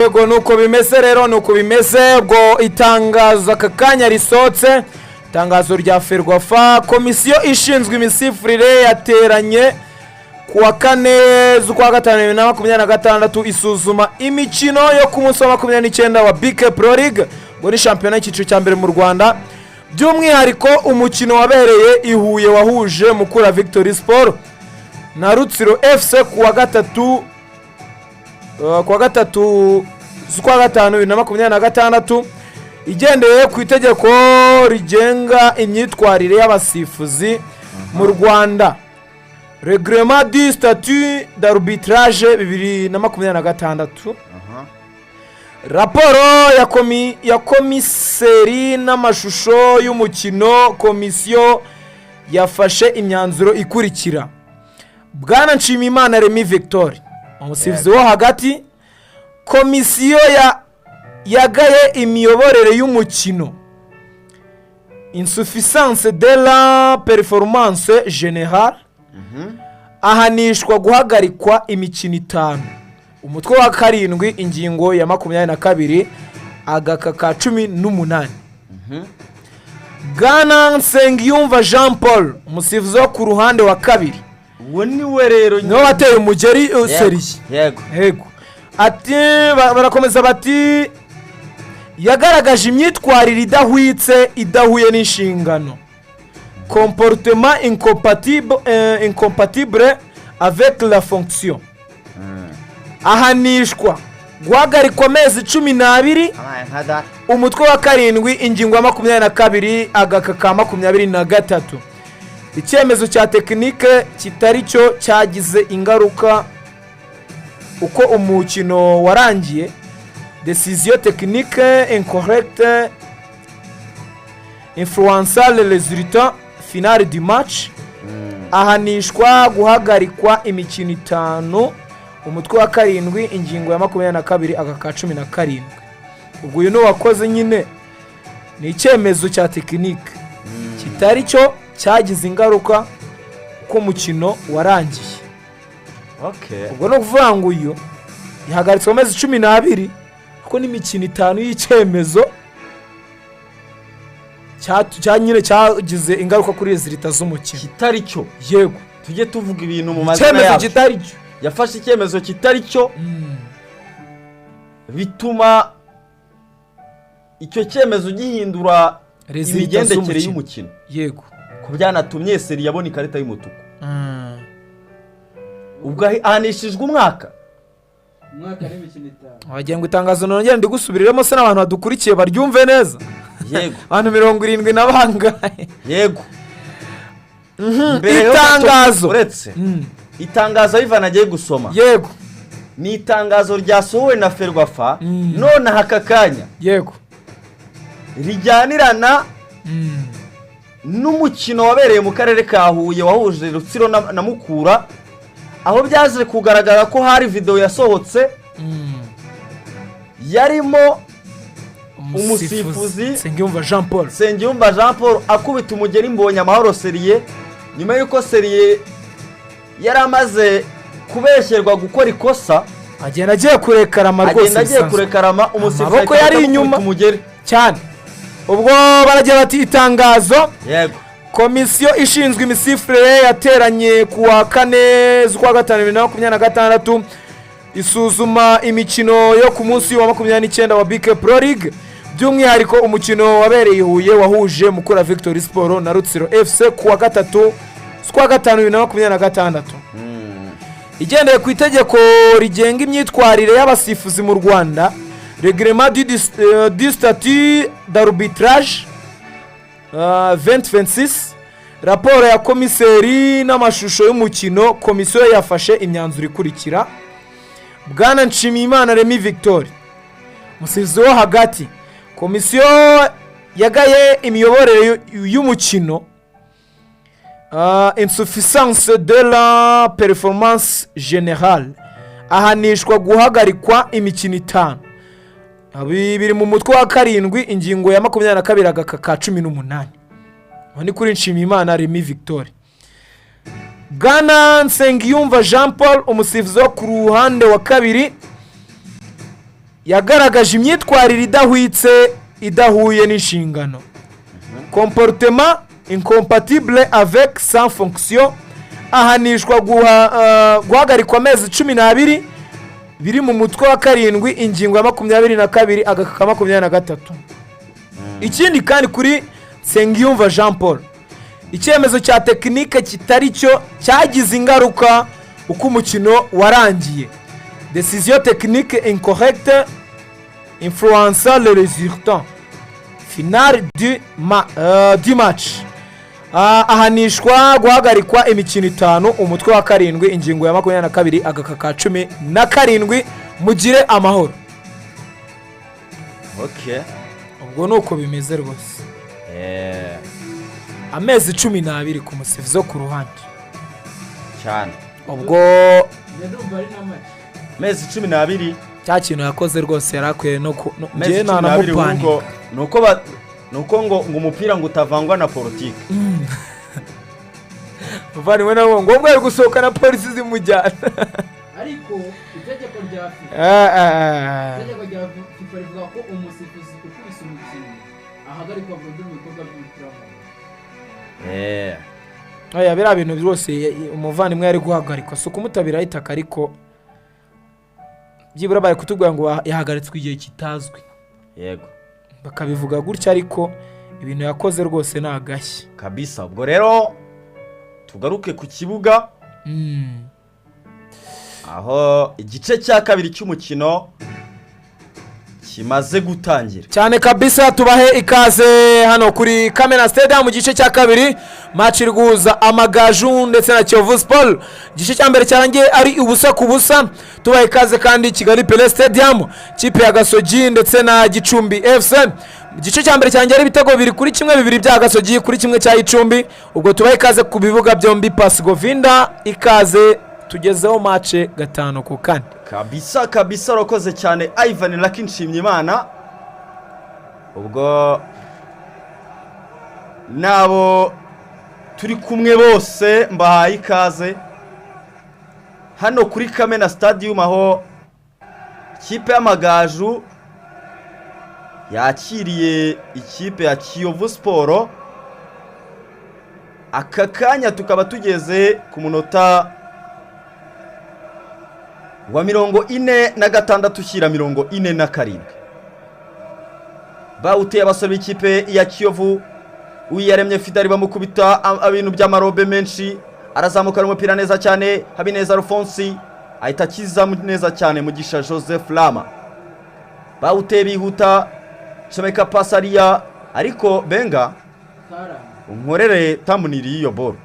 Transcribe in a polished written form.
Yego, nuko bimeze rero, nuko bimeze. Ubwo itangazo aka kanya risohotse, itangazo rya FERWAFA: komisiyo ishinzwe imisifurire yateranye ku wa 4 z'ukwa 5 2026, isuzuma imikino yo ku munsi wa 29 wa BK Pro League, ngo ni shampiyona y'icyiciro cya mbere mu Rwanda, by'umwihariko umukino wabereye i Huye wahuje Mukura Victory Sport na Rutsiro FC ku wa 3 z'ukwa 5 2026. Igendeye ku itegeko rigenga imyitwarire y'abasifuzi mu Rwanda, Règlement du statut d'arbitrage 2026, raporo ya komiseri n'amashusho y'umukino, komisiyo yafashe imyanzuro ikurikira: Bwana Nshimiyimana Remy Victor, umusifuzi wo hagati, komisiyo yagaye imiyoborere y'umukino, insuffisance de la performance générale, ahanishwa guhagarikwa imikino 5, umutwe wa 7 ingingo ya 22 agaka ka 18. Bwana Nsengiyumva Jean Paul, umusifuzi wo ku ruhande wa kabiri, Uwo ni we rero. Niwe wateye umugeri Seriye. Yego, ati barakomeza bati yagaragaje imyitwarire idahwitse, idahuye n'inshingano, comportement incompatible avec la fonction, ahanishwa guhagarikwa amezi 12, Abaye nka data. umutwe wa 7 ingingo ya 22 agaka ka 23. Icyemezo cya tekinike kitari cyo cyagize ingaruka uko umukino warangiye, décision technique incorrecte influença le résultat final du match, ahanishwa guhagarikwa imikino 5, umutwe wa 7 ingingo ya 22 aka ka 17. Ubwo uyu ni uwakoze nyine, ni icyemezo cya tekinike kitari cyo cyagize ingaruka uko umukino warangiye. Ubwo ni ukuvuga ngo uyu yahagaritswe amezi 12, kuko n'imikino 5 y'icyemezo cya nyine cyagize ingaruka kuri résultat z'umukino. Kitari cyo. Yego. Tujye tuvuga ibintu mu mazina Icyemezo yabyo. kitari cyo. Yafashe icyemezo kitari cyo, bituma icyo cyemezo gihindura Résultat imigendekere z'umukino. y'umukino, ko byanatumye Seri yabona ikarita y'umutuku. Ubwo ahanishijwe umwaka. Umwaka n'imikino 5. Wagira ngo itangazo nongere ndigusubiriremo se, n'abantu badukurikiye baryumve neza? Yego. Abantu 70 na bangahe? Yego. Mbere yo Itangazo. Uretse itangazo Ivan agiye gusoma, ni itangazo ryasohowe na FERWAFA none aka kanya, rijyanirana n'umukino wabereye mu karere ka Huye wahuje Rutsiro na Mukura, aho byaje kugaragara ko hari videwo yasohotse yarimo umusifuzi Nsengiyumva Jean Paul. Nsengiyumva Jean Paul akubita umugeri Mbonye Amahoro Seriye, nyuma y'uko Seriye yari amaze kubeshyerwa gukora ikosa. Agenda agiye kurekarama rwose. Agenda agiye Bisanzwe. kurekarama, umusifuzi Amaboko ahita yari akubita inyuma. umugeri. Cyane. Ubwo baragira bati itangazo: komisiyo ishinzwe imisifurire yateranye ku wa 4 z'ukwa 5 2026, isuzuma imikino yo ku munsi wa 29 wa BK Pro League, by'umwihariko umukino wabereye i Huye wahuje Mukura Victory Sport na Rutsiro FC ku wa 3 z'ukwa 5 2026. Igendeye ku itegeko rigenga imyitwarire y'abasifuzi mu Rwanda, Règlement du statut d'arbitrage 2026, raporo ya komiseri n'amashusho y'umukino, komisiyo yafashe imyanzuro ikurikira: Bwana Nshimiyimana Remy Victor, umusifuzi wo hagati, komisiyo yagaye imiyoborere y'umukino, insuffisance de la performance générale, ahanishwa guhagarikwa imikino 5. Ibi biri mu mutwe wa 7 ingingo ya 22 agaka ka 18. Aho ni kuri Nshimiyimana Remy Victor. Bwana Nsengiyumva Jean Paul, umusifuzi wo ku ruhande wa kabiri. Yagaragaje imyitwarire idahwitse, idahuye n'inshingano, comportement incompatible avec sa fonction, ahanishwa guhagarikwa amezi 12, biri mu mutwe wa karindwi, ingingo ya 22, agaka ka 23. Ikindi kandi, kuri Nsengiyumva Jean Paul, icyemezo cya tekinike kitari cyo cyagize ingaruka uko umukino warangiye, décision technique incorrecte influença le résultat final du match. Ahanishwa guhagarikwa imikino itanu, umutwe wa karindwi, ingingo ya 22, agaka ka 17. Mugire amahoro. Ubwo ni uko bimeze rwose. Amezi 12 ku musifuzi wo ku ruhande. Cyane. Ubwo Njye ndumva ari na make. Amezi 12. Cya kintu yakoze rwose yari akwiye no ku Amezi njyewe 12. nanamupanika. Ahubwo ni uko ngo umupira ngo utavangwa na politiki. Muvandimwe, nawe ngo ubwo ari gusohoka na polisi zimujyana. Ariko itegeko rya FIFA, itegeko rya FIFA rivuga ko umusifuzi ukubise umukinnyi ahagarikwa burundu mu bikorwa by'umupira w'amaguru. Oya, biriya bintu rwose umuvandimwe yari guhagarikwa, si ukumutabira itaka, ariko byibura bari kutubwira ngo yahagaritswe igihe kitazwi. Bakabivuga gutya, ariko ibintu yakoze rwose ni agashya. Kabisa. Ubwo rero tugaruke ku kibuga, aho igice cya kabiri cy'umukino kimaze gutangira. Cyane kabisa. Tubahe ikaze hano kuri Kamena Stadium mu gice cya kabiri, match iri guhuza Amagaju ndetse na Kiyovu Sport. Igice cya mbere cyarangiye ari 0-0. Tubahe ikaze kandi Kigali Pele Stadium, kipe ya Gasogi ndetse na Gicumbi FC. Igice cya mbere cyarangiye ari ibitego 2-1, bibiri bya Gasogi kuri kimwe cya Gicumbi. Ubwo tubahe ikaze ku bibuga byombi. Pasi Govinda, ikaze, tugezeho match gatanu ku kane. Kabisa kabisa, urakoze cyane Ivan Lucky Nshimyimana. Ubwo nabo turi kumwe bose mbahaye ikaze hano kuri Kamena Stadium, aho ikipe y'Amagaju yakiriye ikipe ya Kiyovu Sport. Aka kanya tukaba tugeze ku munota wa 46 ushyira 47. Bawuteye abasore b'ikipe ya Kiyovu. Uwiyaremye Fidari bamukubita ibintu by'amarobe menshi, arazamukana umupira neza cyane. Habineza Alphonse ahita akiza neza cyane Mugisha Joseph Lama. Bawuteye bihuta, comeka pasi ariya, ariko Benga Kara. unkorere thumbnail y'iyo boro.